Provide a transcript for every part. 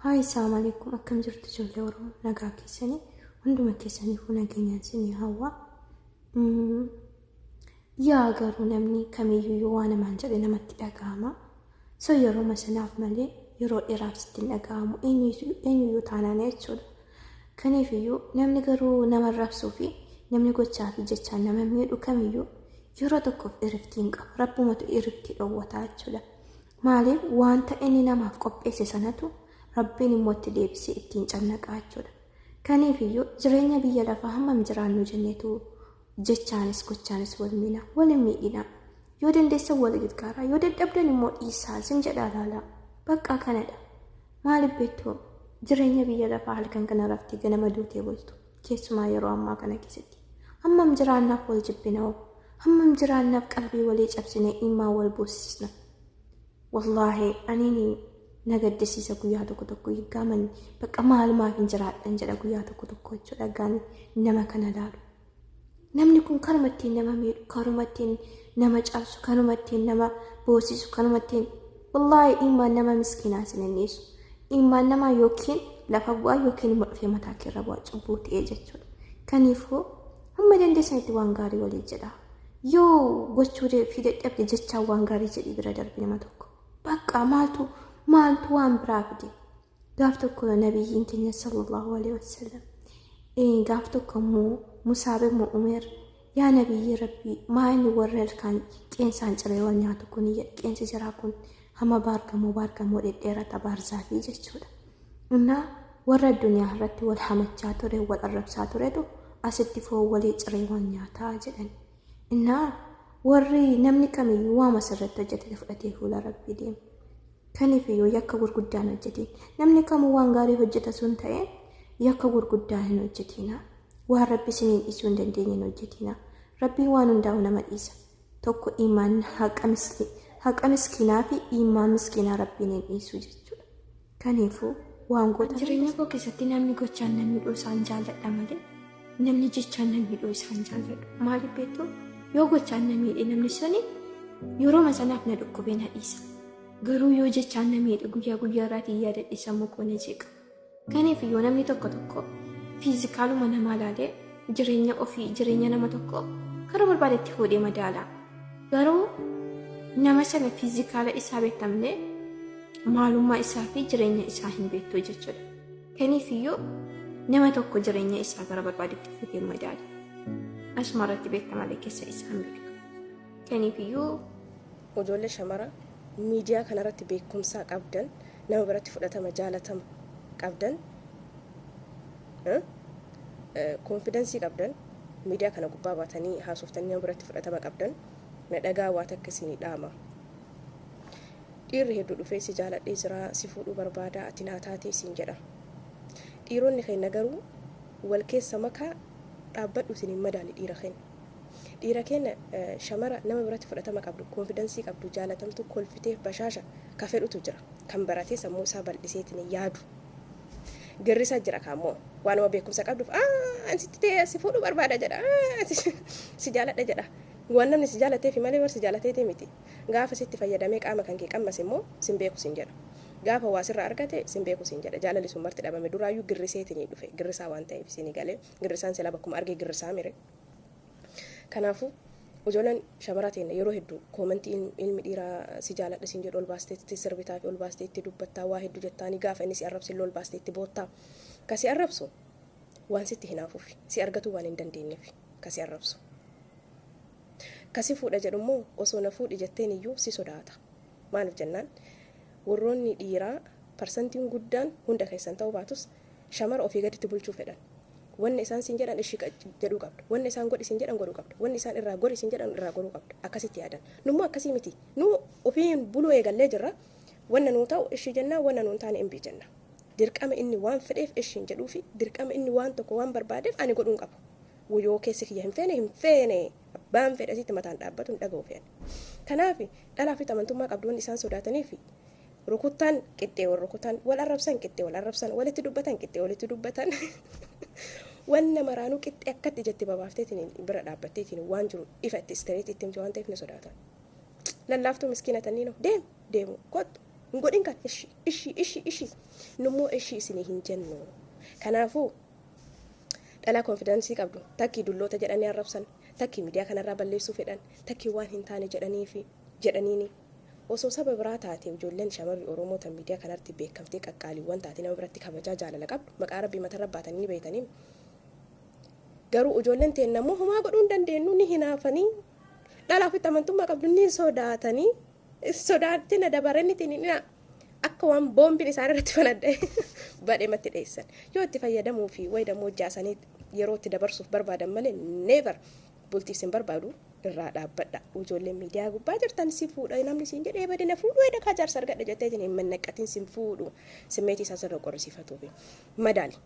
Haay assalamu alaikum, akkam jirtu ijoollee Oromoo? Nagaa keessanii? Hunduma keessaniifuu nageenyaan isinii hawwa. Yaa garuu namni kamiyyuu yoo waa namaan jedhe namatti dhaga'ama. So yeroo sanaaf malee yeroo dheeraaf sitti hin dhaga'amu, eenyuyyuu taanaan jechuudha. Kaniifiyyuu namni garuu nama arrabsuu fi namni gochaa fi jechaan nama miidhu kamiyyuu yeroo tokkoof iriftii hin qabu. Rabbumatu iriftii dhowwataa jechuudha. Maaliif? Wanta inni namaaf qopheesse sanatu Rabbiin immoo itti deebisee ittiin cannaqaa jechuudha. Kaniifiyyuu jireenya biyya lafaa hammam jiraannu jenneetu jechaanis gochaanis wal miina, wal hin miidhina. Yoo dandeessan wal gargaaraa, yoo dadhabdan immoo dhiisaa sin jedhaa laalaa. Bakka kanadha. Maaliif beektu? Jireenya biyya lafaa halkan kana raftee ganama duutee bultu. Keessumaa yeroo ammaa kana keessatti. Hammam jiraannaaf wal jibbina hoo? Hammam jiraannaaf qalbii walii cabsine imaan wal buusisna? Wallaahi aniin na gaddisiisa guyyaa tokko tokko higgaaman, bakka maalumaaf hin jiraadhan jedha guyyaa tokko tokko jechuudha gaani nama kana laalu. Namni kun kanuma ittiin nama miidhu, kanuma ittiin nama cabsu, kanuma ittiin nama boosisu, kanuma ittiin wallaahi imaan nama miskiinaa isin hin dhiisu. Imaan namaa yookiin lafa bu'aa yookiin immoo dhufee mataa keerra bu'aa cubbuu ta'ee jechuudha. Kaniifuu hamma dandeessanitti waan gaarii walii jedha. Yoo gochuu fi dadhabde jechaan waan gaarii jedhii bira darbi nama tokko. Bakka maaltu maaltu waan biraa fide? Gaaf tokko nabiyyiin keenya sallallahu alaihi wasallam, gaaf tokko immoo Musaab immoo Umeer, "Yaa nabiyyii Rabbii, maa inni warri ilkaan qeensaan ciree wal nyaatu kun?" jedhe. Qeensi jiraa kun hamma baargamoo baargamoo dhedheerata, baarzaafii jechuudha. Innaa warra addunyaa irratti wal hamachaa ture, wal arrabsaa turetu asitti foon walii ciree wal nyaataa jedhan. Innaa warri namni kamiyyuu waama sirratti hojjete fudhatee fuula Rabbii deema. Kaniifiyyuu yakka gurguddaa hin hojjetin. Namni kamuu waan gaarii hojjeta sun ta'e yakka gurguddaa hin hojjetina. Waan Rabbi isiniin dhiisuu hin dandeenye hin hojjetina. Rabbiin waan hundaa'u nama dhiisa. Tokko imaan haqa miskiinaa fi imaan miskiinaa Rabbiin hin dhiisu jechuudha. Kaniifuu waan goota. Jireenya koo keessatti namni gochaan na miidhuu isaan jaalladha malee namni jechaan na miidhuu isaan jaalladhu. Maaliif beektu? Yoo gochaan na miidhe namni suni yerooma sanaaf na dhukkubee na dhiisa. Garuu yoo jechaan na miidhe guyyaa guyyaa irraatiin yaadadhe sammuu koo na jeeqa. Kaniif yoo namni tokko tokko fiizikaaluma namaa ilaalee jireenya ofii, jireenya nama tokko karaa barbaadetti fuudhee madaala. Garuu nama sana fiizikaala isaa beektamlee maalummaa isaa fi jireenya isaa hin beektu jechuudha. Kaniif iyyuu nama tokko jireenya isaa gara barbaadetti fuudhee madaala. Asuma irratti beekta malee keessa isaa hin beektu. Kaniif iyyuu Ijoollee shamara miidiyaa kanarratti beekumsaa qabdan, nama biratti fudhatama jaalatama qabdan, confidence qabdan, miidiyaa kana gubbaa baatanii haasoftanii nama biratti fudhatama qabdan, na dhagaa, waa takka isinii dhaama. Dhiirri hedduu dhufee "Si jaaladhee jira, si fuudhuu barbaada, ati naa taatee" siin jedha. Dhiironni keenya garuu wal keessa makaa dhaabbadhu isin hin madaali dhiira keenya. Dhiira keenya shamara nama biratti fudhatama qabdu, confidence qabdu, jaalatamtu, kolfiteef bashaasha ka fedhutu jira. Kan baratee sammuu isaa bal'iseetiin yaadu. Girrisaa jira kaammoo waanuma beekumsa qabduuf "Sitti ta'e, si fuudhuu barbaada" jedha. "Si jaaladha" jedha. Waan namni si jaalateefi malee bar si jaalateetii miti. Gaafa sitti fayyadamee qaama kan kee qammas immoo "Sin beeku" sin jedha. Gaafa waa sirraa argate "Sin beeku" sin jedha. Jaalalli sun marti dhabame, duraayyuu girriseetiin dhufe. Girrisaa waan ta'eef isinii galee, girrisaan silaa bakkuma argee girrisaa mire. Kanaafuu ijoolleen shamara teenya yeroo hedduu comment ilmi dhiiraa "Si jaaladha" siin jedhu ol baastee itti sirbitaa fi ol baastee itti dubbattaa, waa hedduu jettaanii, gaafa inni si arrabsu illee ol baastee itti boottaa. Ka si arrabsu waan sitti hinaafuuf, si argatuu waan hin dandeenyeef ka si arrabsu. Ka si fuudha jedhu immoo osoo "Na fuudhi" jetteen iyyuu si sodaata. Maaliif jennaan, warroonni dhiiraa parsantiin guddaan, hunda keessan ta'uu baatus, shamara ofii gaditti bulchuu fedhan. Wanni isaan siin jedhan ishii jedhuu qabda. Wanni isaan godhi siin jedhan godhuu qabda. Wanni isaan irraa gori siin jedhan irraa goruu qabda. Akkasitti yaadan. Nummoo akkasii miti. Nu ofiin buluu eegallee jirra. Wanna nuu ta'u ishii jennaa, wanna nuun taane imbii jenna. Dirqama inni waan fedheef ishiin jedhuu fi dirqama inni waan tokko waan barbaadeef ani godhuun qabu. Yoo keessi kiyya hin feene, hin feene, abbaan fedhe asitti mataan dhaabbatu hin dhaga'u feene. Kanaaf dhalaa fi amantummaa qabdu wanni isaan sodaataniif, rukuttaan qixxee wal rukutan, wal arrabsan qixxee wal arrabsan, walitti dubbatan qixxee walitti dubbatan. Wanna maraanuu qixxee akkatti ijatti babaafteetiin bira dhaabbatteetiin waan jiru ifa itti straight itti himte waan ta'eef ni sodaatan. Lallaaftuu miskiina tanniinoo deem deemu kottu. Hin godhin kan ishi ishi ishi ishi nummoo ishi isinii hin jennu. Kanaafuu dhalaa confidence qabdu takkii dulloota jedhanii arrabsan, takkii miidiyaa kanarraa balleessuu fedhan, takkii waan hin taane jedhanii fi jedhaniini. Osoo saba biraa taate, ijoolleen shamarri Oromoo tan miidiyaa kanarratti beekamtee qaqqaaliiwwan taate, nama biratti kabajaa jaalala qabdu, maqaa Rabbii matarra baatanii ni beeytanii. Garuu ijoolleen teenna immoo homaa godhuu hin dandeenyu, ni hinaafanii, dhala ofitti amantummaa qabdu ni sodaatanii, sodaatina dabaranitiin ni akka waan boombiin isaan irratti fanadde badheematti dheessan. Yoo itti fayyadamuu fi wayi dammoo jaasanii yeroo itti dabarsuuf barbaadan malee, never bultii isin barbaadu irraa dhaabbadha. Ijoolleen miidiyaa gubbaa jirtan, si fuudha namni siin jedhee badina fuudhu edda kaa jaarsa argadha jetteetiin hin mannaqqatin. Sin fuudhu, simmeetii isaa sirra qorrisiifatuufi madaali.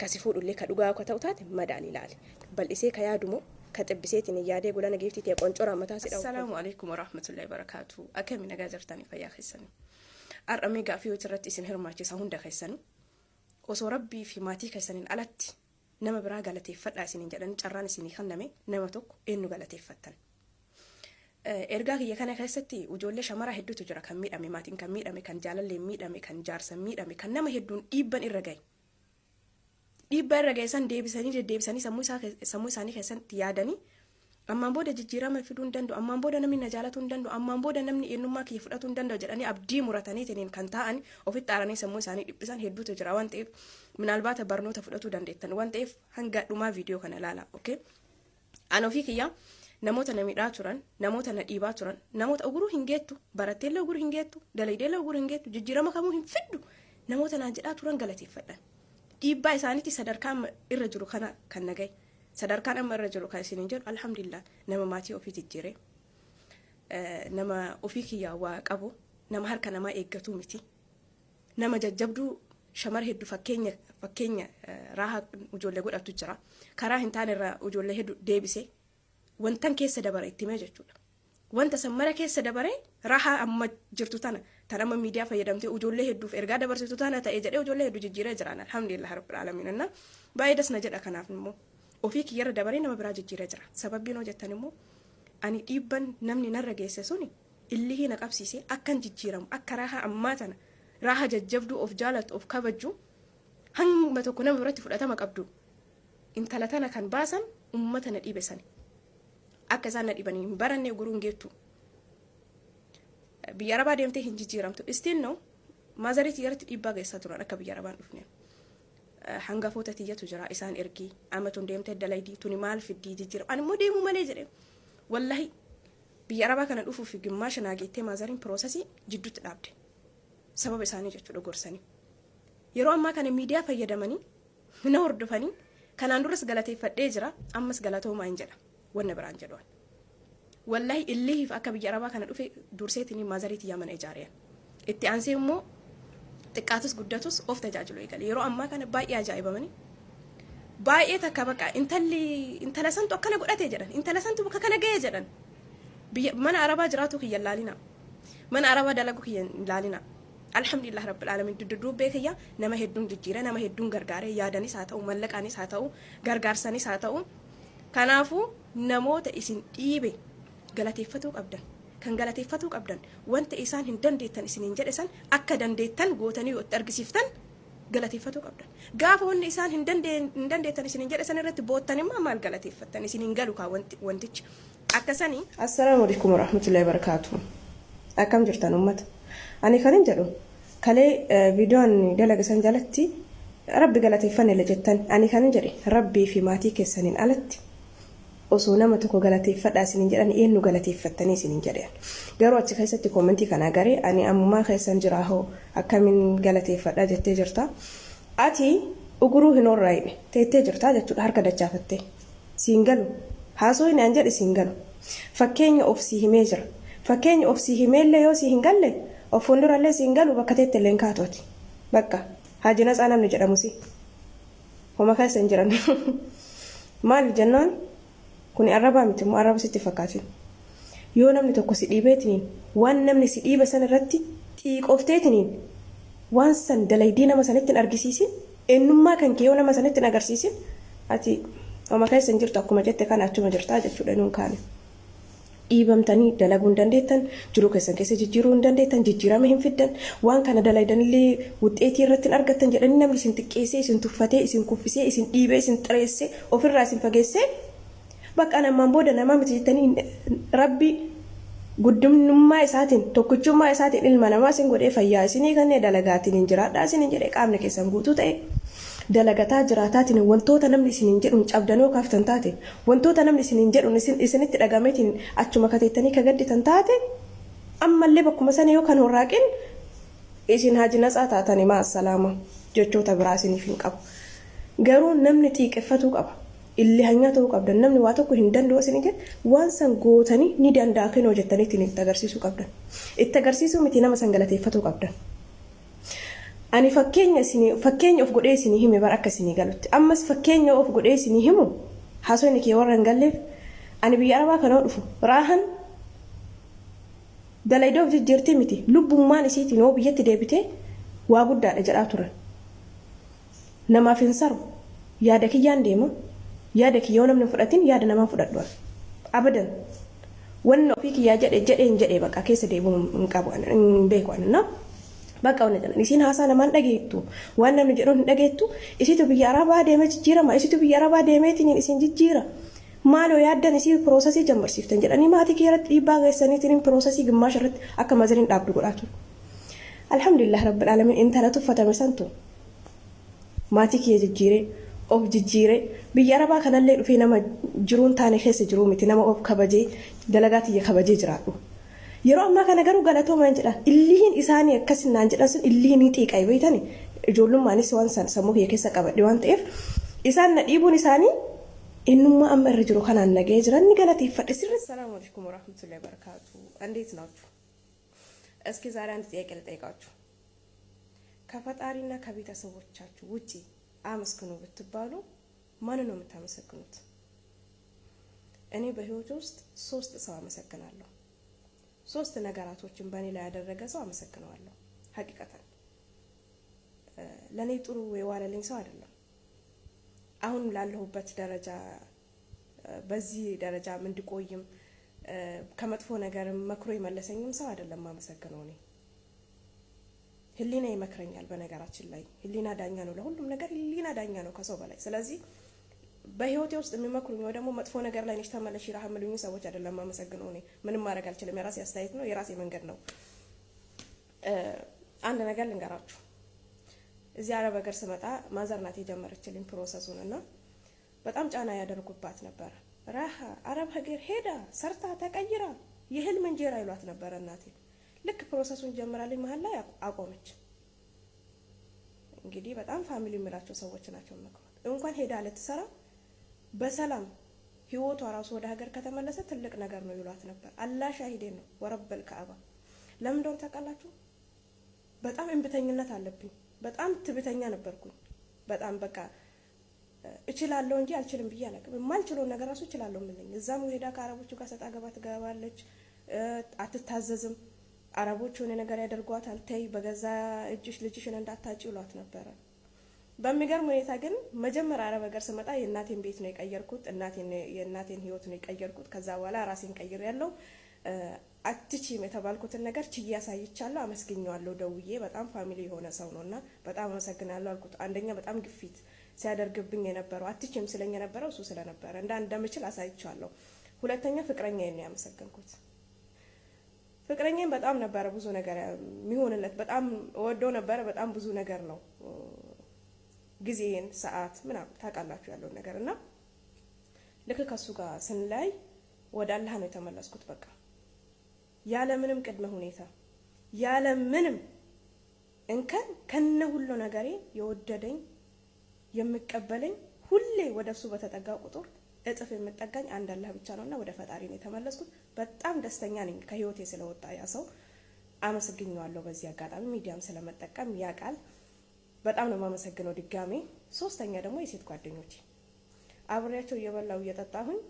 Kasi fuudhullee ka dhugaa akka ta'u taate madaali ilaali. Bal'isee ka yaadumoo ka xibbiseetiin yaadee golana giiftii ta'e qoncoraa mataa si dhawu. Assalaamu alaikum warahmatullahi wabarakaatu. Akkami, nagaa jirtanii, fayyaa keessanii? Har'a mee gaaffii irratti isin hirmaachisa hunda keessanii. Osoo Rabbii fi maatii keessaniin alatti nama biraa galateeffadhaa isiniin jedhanii carraan isinii kenname, nama tokko eenyu galateeffattan? Ergaa kiyya kana keessatti ijoollee shamaraa hedduutu jira, kan miidhame, maatiin kan miidhame, kan jaalalleen miidhame, kan jaarsan miidhame, kan nama hedduun dhiibban irra gahe. Dhiibbaa irra gahe san deebisanii deddeebisanii sammuu isaanii keessatti yaadanii, ammaan booda jijjiirama fiduu hin danda'u, ammaan booda namni na jaalatuu hin danda'u, ammaan booda namni eenyummaa kiyya fudhatuu hin danda'u jedhanii abdii murataniitiin kan taa'an, ofitti aaranii sammuu isaanii dhiphisan hedduutu jira waan ta'eef, minaalbaata barnoota fudhatuu dandeettan waan ta'eef, hanga dhumaa viidiyoo kana ilaala. Okay? An ofii kiyya namoota na miidhaa turan, namoota na dhiibaa turan, namoota oguruu hin geettu, baratteellee oguruu hin geettu, dalaydeellee oguruu hin geettu, jijjiirama kamuu hin fiddu, namoota naan jedhaa turan galateeffadhan. Dhiibbaa isaaniitti sadarkaa amma irra jiru kana kan na gahe. Sadarkaan amma irra jiru kan isiniin jedhu, alhamdulillah, nama maatii ofii jijjiire, nama ofii kiyyaa waa qabu, nama harka namaa eeggatu miti. Nama jajjabduu shamara hedduu fakkeenya raahaa ijoollee godhatu jira. Karaa hin taane irraa ijoollee hedduu deebise, wantan keessa dabare itti himee jechuudha. Wanta san mara keessa dabare, raahaa amma jirtu tana, tan amma miidiyaa fayyadamtee ijoollee hedduuf ergaa dabarsitu tana ta'e jedhee ijoollee hedduu jijjiiree jiraan, alhamdulillah rabbil alamin. Inna baay'ee das na jedha. Kanaaf immoo ofii kiyyarra dabaree nama biraa jijjiiree jira. Sababbiin hoo jettan immoo, ani dhiibban namni narra geesse suni illihii na qabsiise, akkan jijjiiramu, akka raahaa ammaa tana, raahaa jajjabduu, of jaalattu, of kabajju, hanga tokko nama biratti fudhatama qabdu, intala tana kan baasan ummata na dhiibe sani. Akka isaan na dhibanii hin baranne, guruu hin geettu, biyya Arabaa deemtee hin jijjiiramtu. Istiin no maazarii tiyyarratti dhiibbaa geessaa turan akka biyya Arabaan dhufne. Hangafoota tiyyatu jira, isaan ergii amma tun deemtee dalaydii tuni maal fiddii jijjiiram, ani immoo deemuu malee jedhe. Wallahi biyya Arabaa kana dhufuuf gimmaasha naa geettee maazariin process jidduutti dhaabde, sababa isaanii jechuudha gorsanii. Yeroo ammaa kana miidiyaa fayyadamanii na hordofanii, kanaan duras galateeffadhee jira, ammas galatoomaa hin jedha, wanna biraan jedhuan. Wallahi illihiif akka biyya Arabaa kana dhufe durseetiin maazarii tiyyaa mana ijaareen. Itti aansee immoo xiqqaatus guddatus of tajaajilu eegale. Yeroo ammaa kana baay'ee ajaa'ibamanii, baay'ee takka bakka intalli intala santu akkana godhate jedhan, intala santu bakka kana ga'e jedhan. Biyya mana Arabaa jiraatu kiyya laalina, mana Arabaa dalagu kiyya laalina. Alhamdulillah rabbil alamin, dudduubbee kiyya nama hedduun jijjiire, nama hedduun gargaare, yaadanis haa ta'u, mallaqaanis haa ta'u, gargaarsanis haa ta'u. Kanaafuu namoota isin dhiibe galateeffatuu qabdan. Kan galateeffatuu qabdan, wanta isaan hin dandeettan isiniin jedhe san akka dandeettan gootanii yoo itti argisiiftan galateeffatuu qabdan. Gaafa wanni isaan hin dandeettan isiniin jedhe san irratti boottan immoo maal galateeffattan? Isin hin galu kaa wantichi. Akkasanii. Assalaamu alaikum warahmatullahi wabarakatuh. Akkam jirtan, uummata? Ani kanin jedhu, kalee viidiyoon dalaga san jalatti Rabbi galateeffanne jettan, ani kanin jedhe, Rabbii fi maatii keessaniin alatti osoo nama tokko galateeffadhaa isiniin jedhan eenyu galateeffattanii isiniin jedhe. Garuu achi keessatti comment kana agaree, ani ammumaa keessan jiraa hoo akkamiin galateeffadhaa jettee jirta. Ati uguruu hin horraayine teettee jirtaa jechuudha, harka dachaafattee. Siin galu, haasoo inni an jedhe siin galu. Fakkeenya of sii himee jira. Fakkeenya of sii himeellee yoo sii hin galle, of fuuldurallee siin galu, bakka teettellee hin kaatooti. Bakka Haaji Natsaa namni jedhamu si homa keessa hin jiran. Maaliif jennaan, kuni arrabaa miti immoo arraba sitti fakkaatin. Yoo namni tokko si dhiibeetiniin, waan namni si dhiibe san irratti xiiqofteetiniin, waan san dalaydii nama sanitti hin argisiisin, eenyummaa kan kee yoo nama sanitti hin agarsiisin, ati homa keessa hin jirtu. Akkuma jette kana achuma jirtaa jechuudha, nuun kaane. Dhiibamtanii dalaguu hin dandeettan, jiruu keessan keessa jijjiiruu hin dandeettan, jijjiirama hin fiddan, waan kana dalaydanillee wuxxeetii irratti hin argattan jedhanii namni isin xiqqeessee, isin tuffatee, isin kuffisee, isin dhiibee, isin xireessee, ofirraa isin fageessee, bakka ammaan booda namaa miti jettanii, Rabbi guddummaa isaatiin, tokkichummaa isaatiin ilma namaa isin godhee, fayyaa isinii kannee, dalagaatiin hin jiraadhaa isin jedhee, qaamni keessan guutuu ta'e dalagataa jiraataatiin, wantoota namni isiniin jedhuun cabdanoo kaaftan taate, wantoota namni isiniin jedhuun isinitti dhagameetiin achuma kateettanii ka gadditan taate, ammallee bakkuma sana yoo kan horraaqin isin haji natsaa taatanii, maa salaama, jechoota biraa isiniif hin qabu. Garuu namni xiiqeffatuu qaba. Illee hanyaa ta'uu qabdan. Namni waa tokko hin danda'u isin jedhe, waan san gootanii ni danda'a kenoo jettanii ittiin itti agarsiisuu qabdan. Itti agarsiisuu miti, nama san galateeffatuu qabdan. Ani fakkeenya isinii, fakkeenya of godhee isinii hime bar akka isinii galutti. Ammas fakkeenya of godhee isinii himu, haasofni kee warra hin galleef, ani biyya Arabaa kana dhufu raahan dalaydoo of jijjiirtee miti, lubbummaan isiitiin hoo biyyatti deebitee waa guddaadha jedhaa turan. Namaaf hin saru. Yaada kiyyaan deema. Yaada kiyya yoo namni hin fudhatin, yaada namaa fudhadhu abadan. Wanni ofii kiyyaa jedhe jedheen jedhe, bakka keessa deebi'uu hin qabu, hin beeku ani na. Bakka wanni jedhan isiin haasaa namaan dhageettu, waan namni jedhuun hin dhageettu, isitu biyya Arabaa deemee jijjiirama, isitu biyya Arabaa deemeetiin isin jijjiira. Maaloo yaaddan isii processii jammarsiiftan jedhanii maatii kiyya irratti dhiibbaa geessaniitiin processii gimmaasha irratti akka mazariin dhaabdu godhaa ture. Alhamdulillah rabbil alamin, intala tuffatame santu maatii kiyya jijjiiree, of jijjiiree, biyya Arabaa kanallee dhufee nama jiruun taane keessa jiruu miti, nama of kabajee, dalagaa tiyya kabajee jiraadhu. Yeroo ammaa kana garuu galatoomaan jedha. Illihiin isaanii akkas naan jedhan sun illihiin ni xiiqa'e, beeytani. Ijoollumaanis waan san sammuu kiyya keessa qabadhe waan ta'eef, isaan na dhiibuun isaanii innummaa amma irra jiru kanaan nagahee jiran ni galateeffadhe sirri. ሰላም አለይኩም ወራህመቱላሂ ወበረካቱ። እንዴት ናችሁ? እስኪ ዛሬ አንድ ጥያቄ ልጠይቃችሁ። ከፈጣሪና ከቤተሰቦቻችሁ ውጪ አመስግኑ ብትባሉ ማንን ነው የምታመሰግኑት? እኔ በህይወት ውስጥ ሶስት ሰው አመሰግናለሁ። ሶስት ነገራቶችን በእኔ ላይ ያደረገ ሰው አመሰግነዋለሁ። ሀቂቀተን ለእኔ ጥሩ የዋለልኝ ሰው አይደለም። አሁን ላለሁበት ደረጃ፣ በዚህ ደረጃም እንድቆይም፣ ከመጥፎ ነገርም መክሮ የመለሰኝም ሰው አይደለም ማመሰግነው። እኔ ህሊና ይመክረኛል። በነገራችን ላይ ህሊና ዳኛ ነው፣ ለሁሉም ነገር ህሊና ዳኛ ነው ከሰው በላይ። ስለዚህ በህይወቴ ውስጥ የሚመክሩኝ ወይ ደግሞ መጥፎ ነገር ላይ ነሽ ተመለሽ ራህ የሚሉኝ ሰዎች አይደለም ማመሰግነው። እኔ ምንም ማድረግ አልችልም። የራሴ አስተያየት ነው፣ የራሴ መንገድ ነው። አንድ ነገር ልንገራችሁ። እዚህ አረብ ሀገር ስመጣ ማዘር ናት የጀመረችልኝ process ኡን እና በጣም ጫና ያደርጉባት ነበረ። ራሃ አረብ ሀገር ሄዳ ሰርታ ተቀይራ የህልም እንጀራ ይሏት ነበረ እናቴ። ልክ process ኡን ጀምራልኝ መሀል ላይ አቆመች። እንግዲህ በጣም family የምላቸው ሰዎች ናቸው መክሯት። እንኳን ሄዳ ልትሰራ በሰላም ህይወቷ ራሱ ወደ ሀገር ከተመለሰ ትልቅ ነገር ነው ይሏት ነበር። አላህ ሻሂዴ ነው ወረበል ከአባ። ለምን እንደሆነ ታውቃላችሁ? በጣም እምብተኝነት አለብኝ። በጣም ትዕቢተኛ ነበርኩኝ። በጣም በቃ እችላለሁ እንጂ አልችልም ብዬ አላውቅም። የማልችለውን ነገር ራሱ እችላለሁ የምልኝ። እዛም ሄዳ ከአረቦቹ ጋር ሰጣ ገባ ትገባለች፣ አትታዘዝም። አረቦች የሆነ ነገር ያደርጓታል። ተይ በገዛ እጅሽ ልጅሽን እንዳታጪ ይሏት ነበረ። በሚገርም ሁኔታ ግን መጀመሪያ አረብ ሀገር ስመጣ የእናቴን ቤት ነው የቀየርኩት። እናቴን፣ የእናቴን ህይወት ነው የቀየርኩት። ከዛ በኋላ ራሴን ቀይር ያለው፣ አትችይም የተባልኩትን ነገር ችዬ አሳይቻለሁ። አመስግኘዋለሁ ደውዬ። በጣም family የሆነ ሰው ነው እና በጣም አመሰግናለሁ አልኩት። አንደኛ በጣም ግፊት ሲያደርግብኝ የነበረው፣ አትችይም ስለኝ የነበረው እሱ ስለነበረ እንዳ እንደምችል አሳይቻለሁ። ሁለተኛ ፍቅረኛዬን ነው ያመሰገንኩት። ፍቅረኛዬን በጣም ነበረ ብዙ ነገር የሚሆንለት፣ በጣም ወደው ነበረ። በጣም ብዙ ነገር ነው፣ ጊዜን፣ ሰዓት ምናምን ታውቃላችሁ ያለውን ነገር። እና ልክ ከእሱ ጋር ስንለያይ ወደ አላህ ነው የተመለስኩት። በቃ ያለ ምንም ቅድመ ሁኔታ፣ ያለ ምንም እንከን፣ ከነ ሁሉ ነገሬ የወደደኝ፣ የሚቀበለኝ፣ ሁሌ ወደ እሱ በተጠጋ ቁጥር እጥፍ የምጠጋኝ አንድ አላህ ብቻ ነውና ወደ ፈጣሪ ነው የተመለስኩት። በጣም ደስተኛ ነኝ ከህይወቴ ስለወጣ ያ ሰው፣ አመሰግኘዋለሁ። በዚህ አጋጣሚ ሚዲያም ስለመጠቀም ያውቃል። በጣም ነው የማመሰግነው ድጋሜ። ሶስተኛ ደግሞ የሴት ጓደኞቼ፣ አብሬያቸው እየበላው እየጠጣሁኝ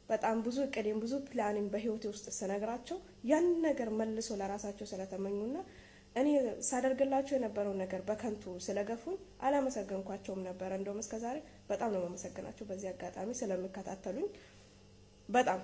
በጣም ብዙ እቅዴን፣ ብዙ ፕላኔን በህይወቴ ውስጥ ስነግራቸው ያን ነገር መልሶ ለራሳቸው ስለተመኙና እኔ ሳደርግላቸው የነበረውን ነገር በከንቱ ስለገፉኝ አላመሰገንኳቸውም ነበረ። እንደውም እስከዛሬ በጣም ነው የማመሰግናቸው በዚህ አጋጣሚ ስለሚከታተሉኝ በጣም።